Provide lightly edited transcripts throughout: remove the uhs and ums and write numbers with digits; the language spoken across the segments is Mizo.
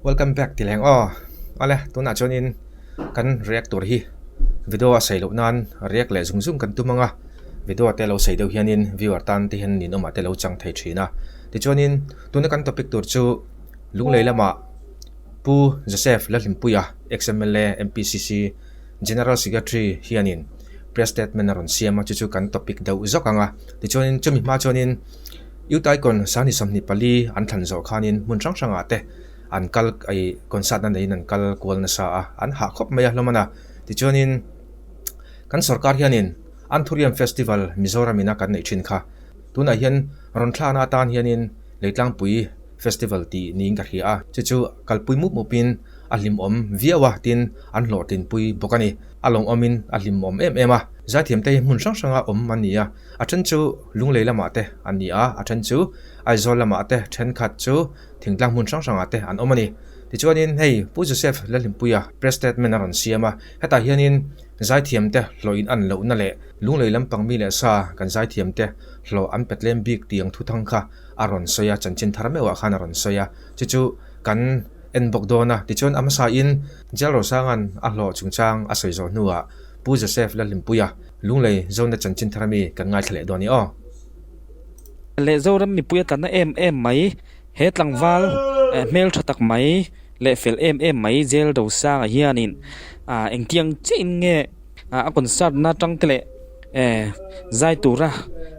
Welcome back ti leng aw. Awle tunah chuanin kan react tur hi video a sawi loh nan react leh zung zung kan tum ang a, video te lo sawi deuh hianin viewer tan te hian ninawmah te lo chang thei thin a. Tichuanin tuna kan topic tur chu Lunglei lamah Pu Joseph Lalhlimpuia ex mla MPCC General Secretary hianin press statement a rawn siam a, chu chu kan topic deuh zawk ang a. Tichuanin chumi hma chuanin Youth Icon 24 an thlan zawh khanin hmun hrang hrangah te an kal ih concert na neiin an kal kual nasa a, an hah khawp mai a hlawm a na. Tichuanin kan sorkar hianin Anthurium Festival Mizoram ina kan neih thin kha tunah hian rawn thlakna atan hianin Leitlangpui Festival tih niin ka hria a, chu chu kalpui mup mupin a hlimawm viau a tin an hlawhtlinpui bawk a ni. A lawngawmin a hlimawm em em a, zaithiamte hi hmun hrang hranga awm an ni a. A then chu Lunglei lamah te an ni a, a then chu Aizawl lamah te, thenkhat chu thingtlang hmun hrang hrangah te an awm a ni. Tichuanin hei Pu Joseph Lalhlimpuia press statement a rawn siam a, hetah hianin zaithiam te hlawh in an lohna leh Lunglei lampang mi leh sa kan zaithiam te hlawh an pe tlem bik tih ang thuthang kha a rawn sawi a, chanchin thar meuhah khan a rawn sawi a, chu chu kan en bawk dawn a. Tichuan a hmasain Jail Rosanga'n a hlawh chungchang a sawi zawh hnuah Pu Joseph Lalhlimpuia Lunglei Zone chanchin thar ami kan ngaithla leh dawn i aw. Leh Zoram mipui a tlanna em em mai, he tlangval hmel tha tak mai leh fel em em mai Jail Dosanga hianin engtiang chiahin nge a concert na atang te leh zai tura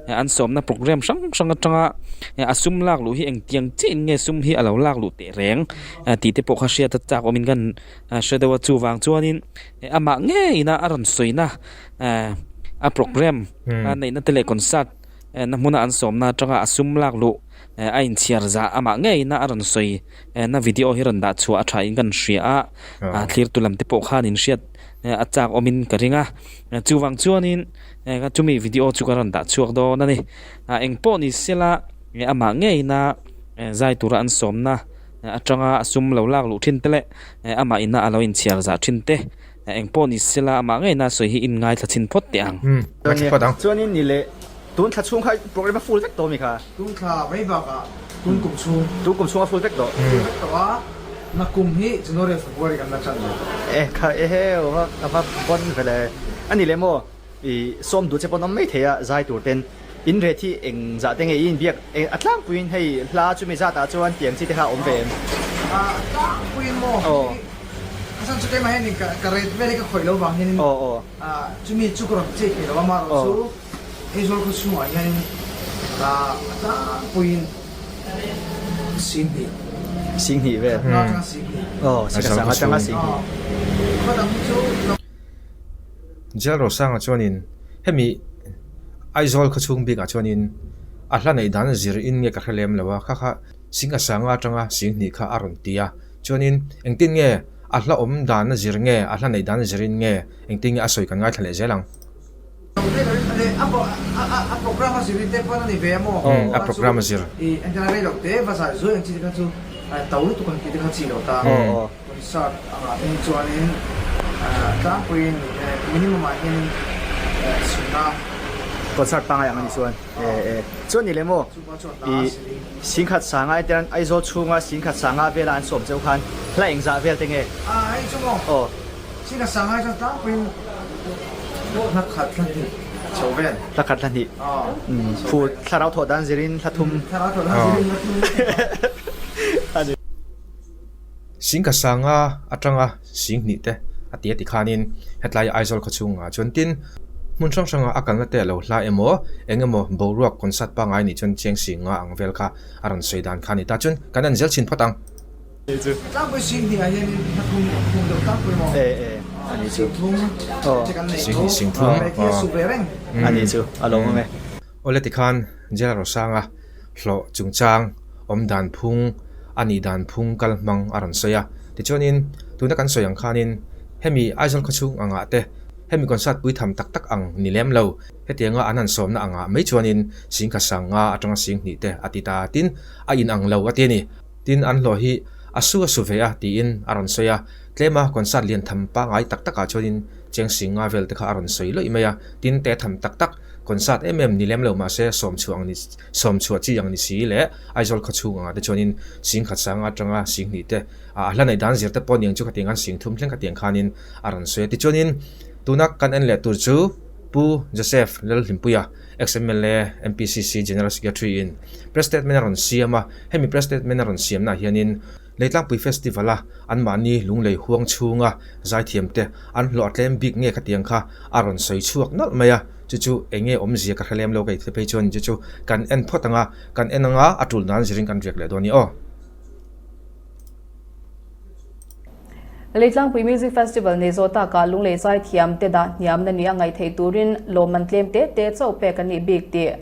an sawmna programme hrang hrang atanga a sum lak luh hi engtiang chiahin nge sum hi a lo lak luh teh reng tih te pawh kha hriat a chak awmin kan hre deuh a chuvang chuanin amah ngeiin a rawn sawina a programme a neihna te leh concert na hmuna an sawmna atanga a sum lak luh a inchhiar zah amah ngeiin a rawn sawi na video hi rawn dah chhuah a tha in kan hria a thlirtu lam te pawh khan in hriat a chak awmin ka ring a chuvang chuanin chumi video chu ka rawn dah chhuak dawn a ni engpawh ni sela amah ngeiin a zai tura an sawmna atanga a sum lo lak luh thin te leh amah ina a lo inchhiar zah thin te Engpawh ni sela amah ngei na sawi hi in ngaithla chhin phawt teh ang. Umm, ngaithla phawt ang. Chuanin ni leh tun thla chhung kha program a full vek tawh mi kha? Tun thla mai bakah tun kum chhung. Tun kum chhung a full vek tawh. Full vek tawh a, na kum hi January February kan la tan lo. E kha eheu a va bon ve le. A ni leh maw i sawm duh che pawn awm mai thei a zai tur ten in ret hi eng zah te nge i inbiak a tlangpuiin hei hla chumi zat ah chuan tiang chi te kha a awm ve em? A tlangpuiin maw hei a chhan chu keimah hian ka ret vel hi ka khawih lo vang hianin chumi chu ka rawn chei thei lo a amaherawh chu Aizawl khaw chhungah hianin a tlangpuiin Singhnih. Singhnih vel. Khatna atanga Singhnih. Aw, Sikasang atanga Singhnih. Khaw dang hi chu. Jail Rosanga chuanin hemi Aizawl khaw chhung bikah chuanin a hla neih dan zir in nge ka hre lem lo a, kha kha Singasanga atanga Singhnih kha a rawn ti a, chuanin engtin nge a hla awm dan a zir nge a hla neih dan zir in nge engtin nge a sawi kan ngaithla leh zel ang. A program a zir te pawn a ni ve a maw? A program a zir. Engtin a rei loh te va zai zuai ang chi te kha chu to lutuk ang tih te kha chi lo ta. Concert angah te hi chuanin tlangpuiin minimum ah hianin chhunna. Concert pangngai ang a ni chuan chuan ni le maw i Singkhat sanga etiang Aizawl chhunga Singkhat sanga vela an sawm cheu khan hla engzah vel te nge? A hei chu maw? Aw. Singkhat sanga hi chuan tlangpuiin hla khat hla hnih chho vel. Hla khat hla hnih. Phu thlarau thawh dan zirin hla thum. Thlarau thawh dan zirin hla thum. Singkhat sanga atanga Singhnih te a ti a ti khanin hetlai Aizawl khaw chhungah chuan tin hmun hrang hranga a kalna te a lo hla emaw eng emaw boruak concert pangngai nih chuan chiang singa ang vel kha a rawn sawi dan kha a ni ta chuan kan en zel chhin phawt ang. Tlangpui Singhnih ah hianin hla thum thum deuh tlangpui maw? E e a ni chu. Singthum che kan nei Singhnih singthum Rei khi a su ve reng. A ni chu a lo awm e. Awle tikhan Jail Rosanga hlawh chungchang awm dan phung a nih dan phung kal hmang a rawn sawi a. Tichuanin tuna kan sawi ang khanin hemi Aizawl khaw chhung angah te hemi concert pui tham tak tak ang ni lem lo. Hetianga an han sawmna angah mai chuanin singkha sanga atanga singhnih te a ti ta tin a inang lo a ti a ni. Tin an hlawh hi a su a su ve a tiin a rawn sawi a. Tlema concert lian tham pangngai tak takah chuanin cheng singa vel te kha a rawn sawi lawih mai a. Tin te tham tak tak. Concert em em ni lem lo mahse sawmchhuah ang ni sawmchhuah chi ang ni si leh Aizawl khaw chhung angah te chuanin singkhat sanga atanga singhnih te a hla neih dan zir te pawh niang chu khatiang khan singthum thleng khatiang khanin a rawn sawi a. Tichuanin tuna kan en leh tur chu Pu Joseph Lalhlimpuia, ex-MLA, MPCC General Secretary in Press Statement a rawn siam a, hemi Press Statement a rawn siamnaah hianin Leitlangpui Festival a anmahni lunglei huang chhunga zaithiam te an hlawh a tlem bik nge khatiang kha a rawn sawi chhuak nalh mai a, chu chu eng nge awmzia ka hre lem lo ka ithli phei chuan chu chu kan en phawt ang a, kan en anga a tul nan zirin kan riak leh dawn a ni aw. Leitlangpui Music Festival nei zawh takah Lunglei zaithiam te dah hniamna ni a ngaih theih turin lawmman tlem te te chauh pek an nih bik tih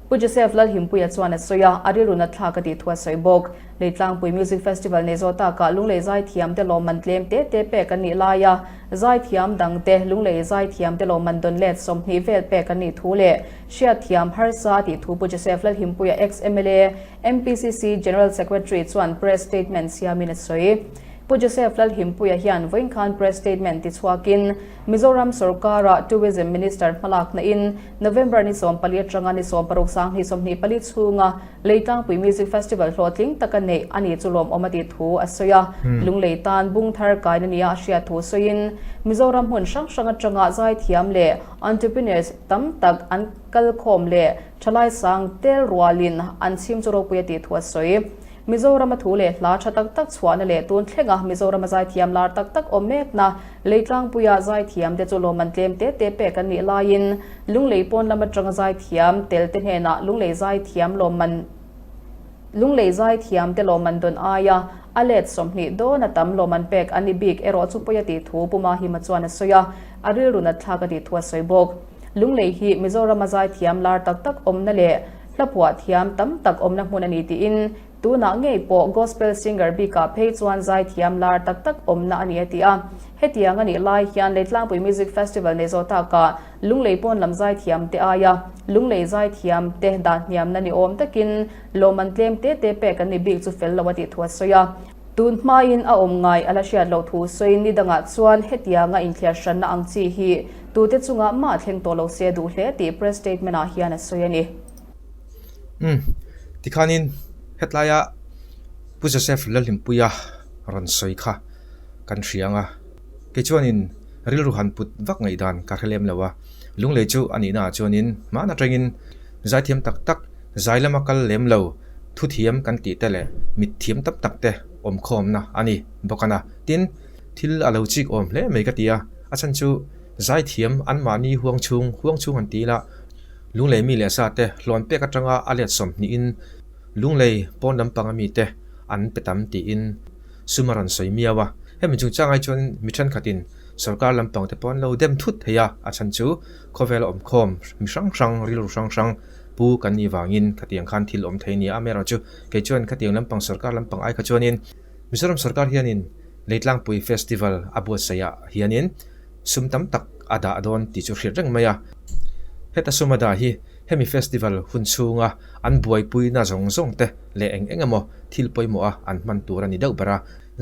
Pu Joseph Lalhimpuia chuan a sawi a, a rilru nat thlak a tih thu a sawi bawk. Leitlangpui Music Festival nei zawh takah Lunglei zaithiam te lawmman tlem te te pek an nih laia zaithiam dang te Lunglei zaithiam te lawmman dawn let 20 vel pek an nih thu leh hriatthiam harsa a tih thu Pu Joseph Lalhimpuia ex-MLA MPCC General Secretary chuan press statement siamin a sawi. Pu Joseph Lalhimpuia hian vawiin khan press statement tichhuakin Mizoram sorkara Tourism Minister hmalakna in November ni 14 atanga ni 16 sanghnih 24 chhunga Leitlangpui Music Festival hlawhtling taka neih a ni chu lawmawm a tih thu a sawi a. Lunglei tan bung thar kaina nia a hriat thu sawiin Mizoram hmun hrang hrang atanga zaithiam leh entrepreneurs tam tak an kalkhawm leh Thalai sang tel rualin an chhim chu ropui a tih thu a sawi. Mizorama thu leh hla tha tak tak chhuahna leh tun thlenga Mizorama zaithiam lar tak tak awm mekna Leitlangpuia zaithiam te chu lawmman tlem te te pek an nih laiin Lunglei pawn lam atanga zaithiam tel te hnenah Lunglei zaithiam lawmman Lunglei zaithiam te lawmman dawn aia a let 20 dawn a tam lawmman pek an ni bik erawh chu pawi a tih thu Pu Mahima chuan a sawi a, a rilru nat thlak a tih thu a sawi bawk. Lunglei hi Mizorama zaithiam lar tak tak awmna leh hlaphuah thiam tam tak awmna hmun a ni tiin tunah ngei pawh gospel singer bikah phei chuan zaithiam lar tak tak awmna a ni a ti a. Hetiang a nih lai hian Leitlangpui Music Festival nei zawh takah Lunglei pawn lam zaithiam te aia Lunglei zaithiam te dah hniamna ni awm takin lawmman tlem te te pek an ni bik chu fel lo a tih thu a sawi a. Tun hmain a awm ngai a la hriat loh thu sawiin ni dangah chuan hetianga inthliar hranna ang chi hi tute chungah mah thleng tawh lo se duh hle tih press statement ah hian a sawi a ni. Umm, tikhanin hetlaia Pu Joseph Lalhlimpuia rawn sawi kha kan hria ang a, kei chuanin rilru han put vak ngaihdan ka hre lem lo a, Lunglei chu a nihnaah chuanin hmaan atangin zaithiam tak tak, zai lama kal lem lo, thuthiam kan tih te leh mitthiam tam tak te awmkhawmna a ni bawk a na. Tin, thil a lo chik awm hle mai ka ti a, a chhan chu zaithiam anmahni huang chhung huang chhung han ti ila, Lunglei mi leh sa te hlawn pek atanga a let 20in Lunglei pawn lampang a mite an pe tam tiin sum a rawn sawi miau a. Hemi chungchang ai chuan mi thenkhatin sorkar lampang te pawh an lo dem thut thei a, a chhan chu khawvel awmkhawm mi hrang hrang rilru hrang hrang pu kan nih vangin khatiang khan thil awm thei a ni a, amaherawhchu kei chuan khatiang lampang sorkar lampang ai kha chuanin Mizoram sorkar hianin Leitlangpui Festival a buatsaihah hianin sum tam tak a dah dawn tih chu hriat reng mai a. Heta sum a dah hi hemi festival hun chhunga an buaipuina zawng zawng te leh eng eng emaw thil pawimawh a an hman tur a ni deuh ber a.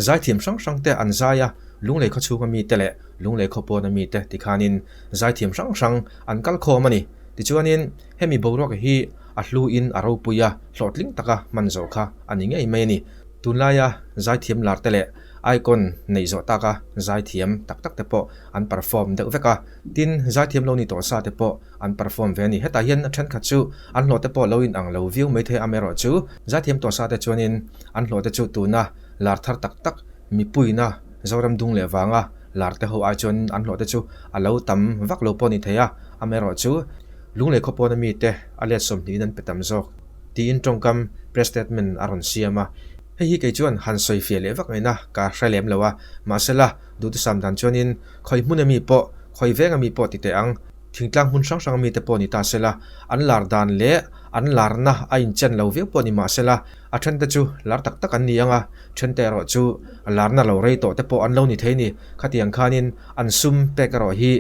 Zaithiam hrang hrang te an zai a, Lunglei khaw chhunga mite leh Lunglei khaw pawna mite tikhanin zaithiam hrang hrang an kal khawm a ni. Tichuanin hemi boruak hi a hluin a ropui a, hlawhtling taka hman zawh kha a ni ngei mai a ni. Tunlaia zaithiam lar te leh icon neih zawh taka zaithiam tak tak te pawh an perform deuh vek a, tin zaithiam lo ni tawh sa te pawh an perform ve a ni. Hetah hian thenkhat chu an hlawh te pawh lo inang lo viau mai thei a, amaherawh chu zaithiam tawh sa te chuanin an hlawh te chu tuna lar thar tak tak mipuina Zoram dung leh vanga lar te ho ai chuan an hlawh te chu a lo tam vak lo pawh a ni thei a, amaherawh chu Lunglei khaw pawna mite a let 20in an pe tam zawk tiin tawngkam press statement a rawn siam a. Hei hi kei chuan han sawi fiah leh vak ngaihna ka hre lem lo a, mahsela duhthusam dan chuanin khawi hmun ami pawh, khawi veng ami pawh ti teh ang, thingtlang hmun hrang hrang ami te pawh ni ta sela, an lar dan leh an larna a inchen lo viau pawh ni mahsela a then te chu lar tak tak an ni ang a, then te erawh chu larna lo rei tawh te pawh an lo ni thei ni. Khatiang khanin an sum pek erawh hi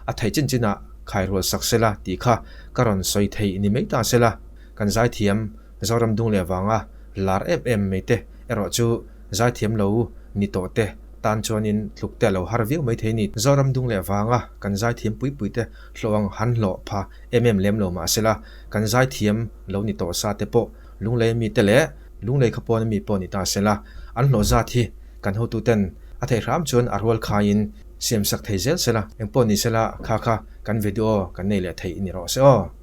a theih chin chinah khairual sak sela tih kha ka rawn sawi theih ni mai ta sela, kan zaithiam Zoram dung leh vanga lar em em mai te erawh chu zaithiam lo ni tawh te. tan chuanin tluk te a lo har viau mai thei a ni. Zoram dung leh vanga kan zaithiam pui pui te hlawh ang han hlawh pha em em lem lo mah sela, kan zaithiam lo ni tawh sa te pawh Lunglei mi te leh Lunglei kha pawn mi pawh ni ta sela, an hlawh zat hi kan hotu ten a theih hram chuan a rual khaiin siam sak thei zel sela, engpawh ni sela kha kha kan video kan nei leh theih ni rawh se aw.